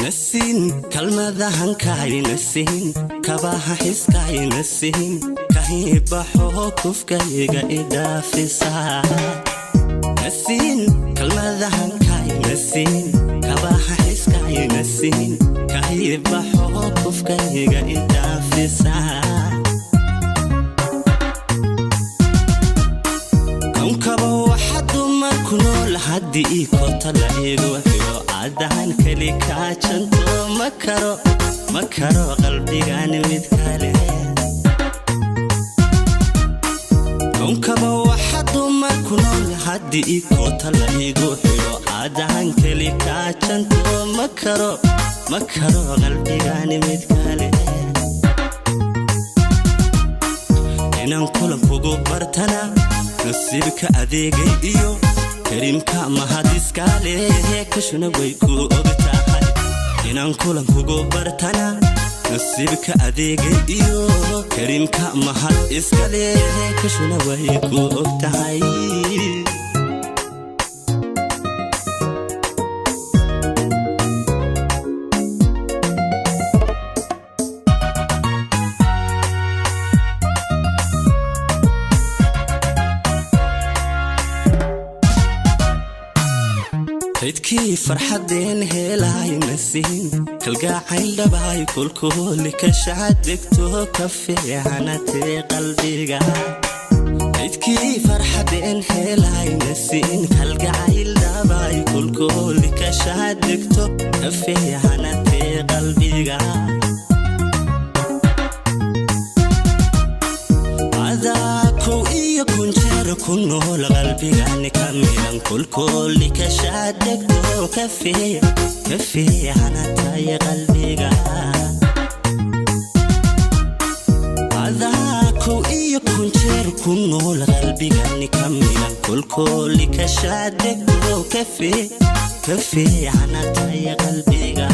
Nasiin kalmadahankayna siin, kabaha xiskayna siin, kahibaxo kufkayga idhaafisa. Nasiin kalmadahankayna siin, kabaha xiskayna siin, kahibaxo kufkayga idhaafisa. Konkaba waxa dumar ku nool haddii koota la igu xidho, caddahan keli kaajanto, ma karo, ma karo qalbigan mid kale. Konkaba waxa dumar ku nool haddii koota la igu xidho, caddahan keli kaajanto, ma karo, ma karo qalbigan mid kale. Inaan kulan kugu bartana nasiibka adeegay iyo kariimka mahadiskale, kashuna way ku og tahay. Inaan kulan kugu bartana nasiibka adeegay iyo kariimka mahad iskale, kashuna way ku og tahay. Kaydkii farxadeen helayna siin, kalgacayl dhabaay kulkuuli ka shacadegto, ka fiicanatee qalbiga. Kaydkii farxadeen helayna siin, kalgacayl dhabaay kulkuuli ka shacadegto, ka fiicanatee qalbiga. Adaa kow iyo kun jeer ku nool qalbigani ka midan, kulkooli ka shaadegto, ka fiicanatay qalbiga. Adaa kow iyo kun jeer ku nool qalbigani ka midan, kulkooli ka shaadegto, ka fiicanatay qalbiga.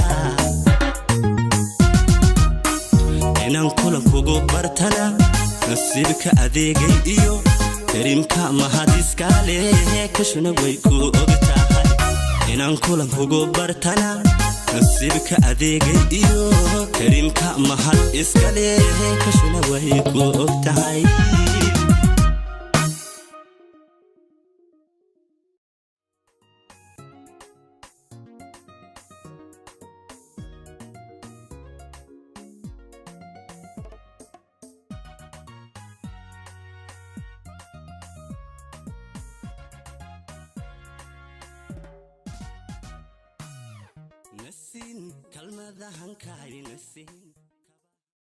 Inaan kulan kugu bartana nasiibka adeegay iyo kariimka mahadiskale, kashuna way ku og tahay. Inaan kulan kugu bartana nasiibka adeegay iyo kariimka mahad iskale, kashuna way ku og tahay. Nasiin kalmadahankayna siin.